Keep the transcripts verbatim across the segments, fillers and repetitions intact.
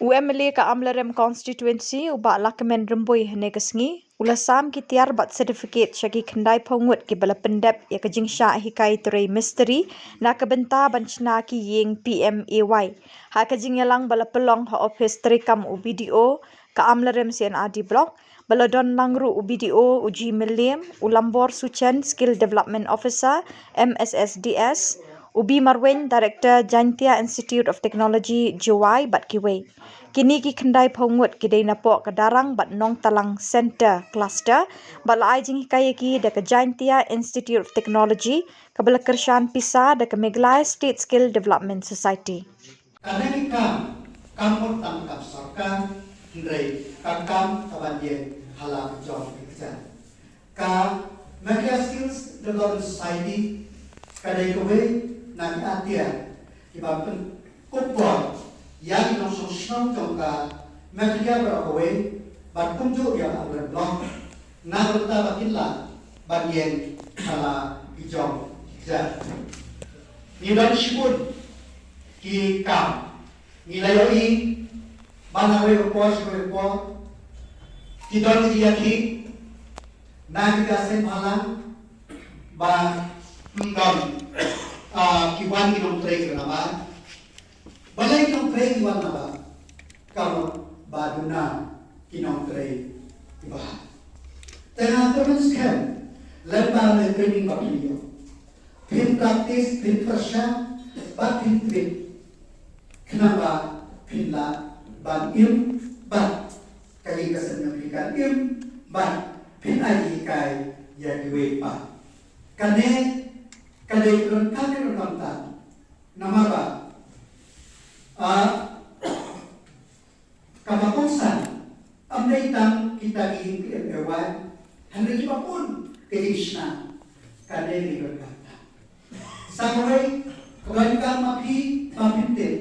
U M L A ka Amlarem Constituency, u Bah Lahkmen Rymbui, hynne ka sngi u la sam ki tiar bad certificate sha ki khyndai phew ngut kiba la pyndep ïa ka jingshah hikai trei mistri na ka bynta ban shna ki ïing P M A Y. Ha ka jingïalang ba la pynlong ha ophis treikam u B D O ka Amlarem C&RD Block, ba la don lang ruh u B D O u G Mylliem, u Lambor Suchen, Skill Development Officer, M S S D S, u B Marwein, Director, Jaintia Institute of Technology, Jowai, bad kiwei. Kine ki khyndai phew ngut ki dei napoh ka Darrang bad Nongtalang Centre Cluster, bad la ai jinghikai ïa ki da ka Jaintia Institute of Technology, kaba la kyrshan pisa da ka Meghalaya State Skill Development Society. Kane ka kam kam mut tang ka kam sorkar, hynrei ka kam kaba ïeng ha la ka jong ka kjat. Ka Meghalaya Skills Development Society ka dei kawei na ki atiar kiba pynkup bor ïa ki nongshong shnong jong ka Meghalaya baroh kawei, bad kumjuh ïa ka Amlarem Block, na ka bynta ba kin lah ban ïeng ha la ki jong ki kjat. Ngi don shibun ki kam ngi la ïohi ba na kawei ka por sha kawei ka por ki don ki ïakhih na ki ka seng bhalang ba ym don, ah, ki wan ki nongtrei kiba nabar. Balei ki nongtrei ki wan nabar? Ka mut ba duna ki nongtrei kiba hap. Te nga kyrmen skhem lem bad ka training ba phi ïoh, phin practice, phin pyrshang bad phin treat, khnang ba phin lah ban im bad ka ïing ka sem jong phi kan im bad phin ai hikai ïa kiwei pat. Kane ka dei ka donkam, ka donkam tam. Namar ba, ah, kaba kongsan, ym dei tang kita ki ïing P M A Y, hynrei kiba bun ka jingshna. Kane ka dei ka donkam tam. Sa kawei ka donkam ma phi, ma phi tip.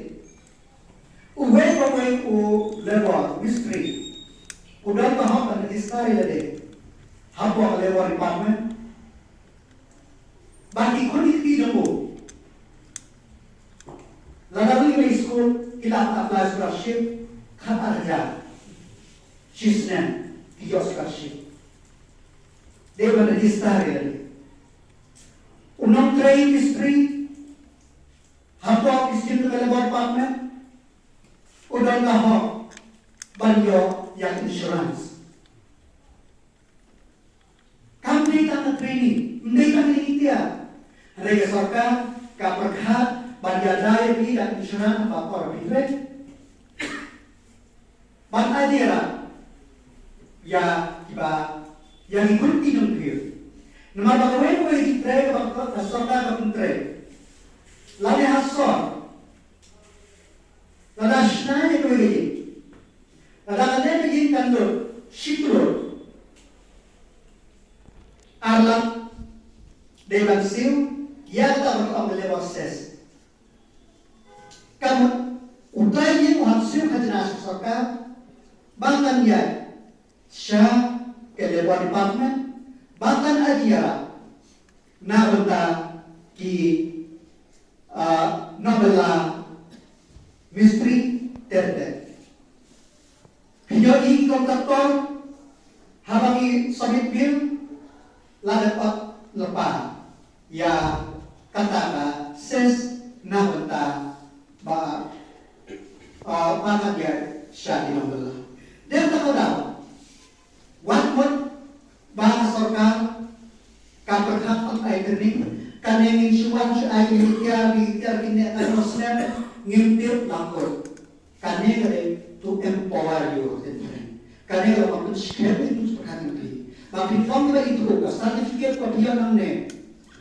Uwei pa uwei u labour mistri u don ka hok ban register ïa lade hapoh ka Labour Department. Ba ki khun ki kti jong u, lada ki leit skul, ki lah apply scholarship khat ar hajar shi snem, ki ïoh scholarship. Dei ban register ïa lade. U nongtrei mistri hapoh ki skim jong ka Labour Department u don ka hok ban ïoh ïa ka insurance. Kam dei tang ka training, ym dei tang ka ïing tiar. Hynrei ka sorkar ka pyrkhat ban ïada ïa phi da ka insurance ha ka por ba phi trei. Ban ai ïa, ïa kiba, ïa ki khun ki jong phi. Namar ba kawei kawei ka jingtrei kaba ka sorkar ka pyntrei, lane ha sor, lada shna ïa kawei ka ïing, lada kane ka ïing kan lut shi klur, ar lak dei ban siew ïa kata ba ka ong ka labour cess. Ka mut uta u ïing u hap siew khajna sha sorkar ba kan ïaid sha ka Labour Department ba kan ai ïarap na bynta ki, ah, nongbylla mistri ter ter. Phi ïohi ki contractor haba ki submit bill la dep pat lypa ïa kata ka cess na bynta ba, ah, ba ka ïaid sha ki nongbylla. Dei kata ka daw wat mut ba ka sorkar ka pyrkhat ban ai training, kane ngin shu wan shu ai ïa ki tiar, ïa ki tiar kine ka snem ngim tip langkut. Kane ka dei to empower you, kane ka dei ban pynskhem ïa ki pyrkhat jong phi. Ba phin phong kiba ithuh, ka certificate kaba phi ïoh nangne,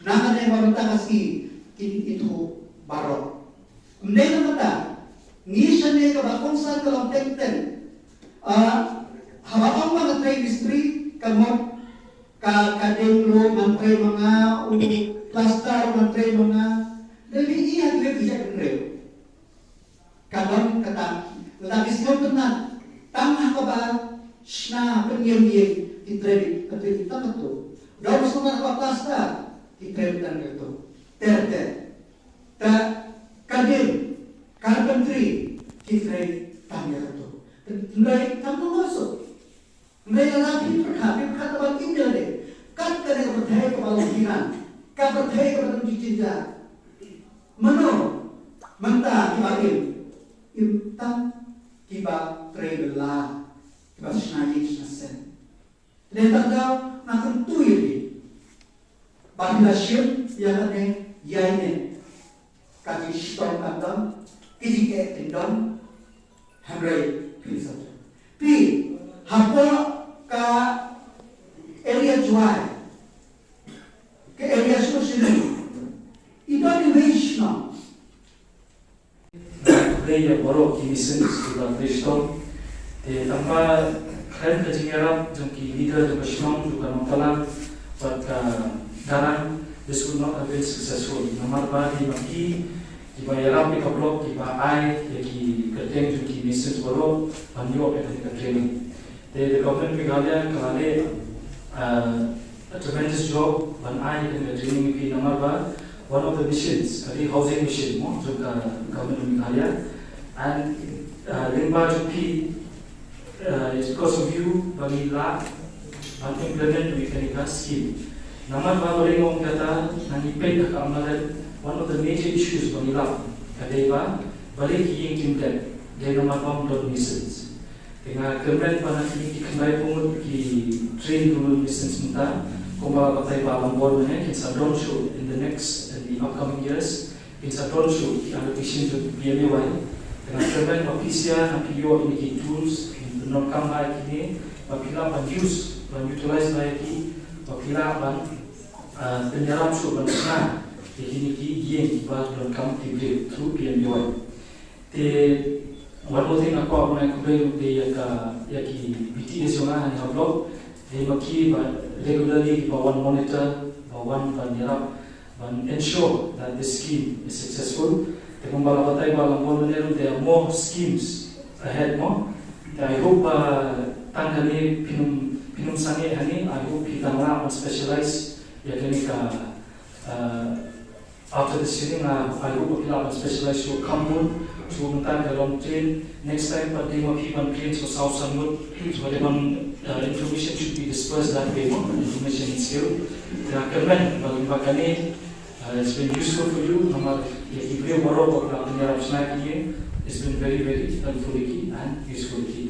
na kane ba mynta ka sngi kin ithuh baroh. Ym dei tang kata, ngi shane kaba kongsan ka long teng teng. Ah, haba ong ba nga trei mistri, ka mut ka, ka ding ruh ngan trei ma nga, u plaster ruh ngan trei ma nga. Dei phi i ha kiwei ki jait bynriew. Ka don kata, lada ki sngewtynnat tang ha kaba shna pynïeng ïing, ki trei, ki trei tang katto. Lada ki sngewtynnat ha kaba plaster, ki trei tang katto. Ter ter. Ta ka ding carpentry ki trei Kam ïa kato. Hynrei kam long shuh. Hynrei lada phi pyrkhat, phi pyrkhat kaba im ïa lade. Kat kane ka pyrthei kaba long hinan, ka pyrthei kaba long jynjar. Mano mynta kiba im? Im tang kiba trei bylla, kiba shna ïing shna sem. Te tang daw nga kyntu ïa phi ba phi la shim ïa kane ïaineh. Ka jingshitom kam don, ki jingeh kin don, hynrei phi sa phi hapoh ka area Jowai, ka area Shnong Shini, i don iwei i shnong. Khublei ïa baroh ki missions kiba phi shitom. Te tang ba khlem ka jingïarap jong ki leader jong ka shnong, jong ka Nongtalang bad ka Darrang, this would not have been successful. Namar ba dei ma ki kiba ïarap ïa ka block, kiba ai ïa ki kyrteng jong ki missions baroh ban ïoh ïa kane ka training. Te the government Meghalaya ka la leh, uh, a tremendous job ban ai kane ka training ïa phi, namar ba one of the missions ka dei housing mission mo jong ka government Meghalaya, and, uh, lyngba jong phi, uh, it's because of you ba ngi lah ban implement ïa kane ka scheme. Namar ba balei nga ong kata, ngi peit ha ka Umlarep, one of the major issues ba ngi lap ka dei ba balei ki ïing kim dep, dei namar ba ym don missions. Te nga kyrmen ba na kine ki khyndaiphew ngut ki trained rural missions mynta, kumba la batai Bah Lambor mynne, kin sa don shuh in the next, in the upcoming years, kin sa don shuh ki allocation jong P M A Y. Te nga kyrmen ba phi sha na phi ïoh ïa kine ki tools, kin pyndonkam bha ïa kine, ba phi lah ban use, ban utilize bha ïa ki, ba phi lah ban, ah, pynïarap shuh ban shna ïa kine ki ïing kiba donkam ki briew through P M A Y. Te one more thing nga kwah ban ai khublei ruh te ïa ka, ïa ki B T As jong nga hangne ha block, dei ma ki ba regularly kiba wan monitor, ba wan ban ïarap ban ensure that this scheme is successful. Te kumba la batai Bah Lambor mynne ruh, there are more schemes ahead mo. Te I hope ba tang kane phin ym, phin ym sangeh hangne, I hope phi tang lah ban specialize ïa kane ka, uh, after this training, uh, I hope phi lah ban specialize shuh kham bun, shuh mynta ka long train. Next time pat dei ma phi ban train shuh saw san ngut, so dei ban, uh, information should be dispersed that way mo, information is still. Te nga kyrmen ba lyngba kane, uh, it's been useful for you, namar ïa ki briew baroh ba la pynïarap shna ïa kine, it's been very, very helpful ïa ki and useful ïa ki.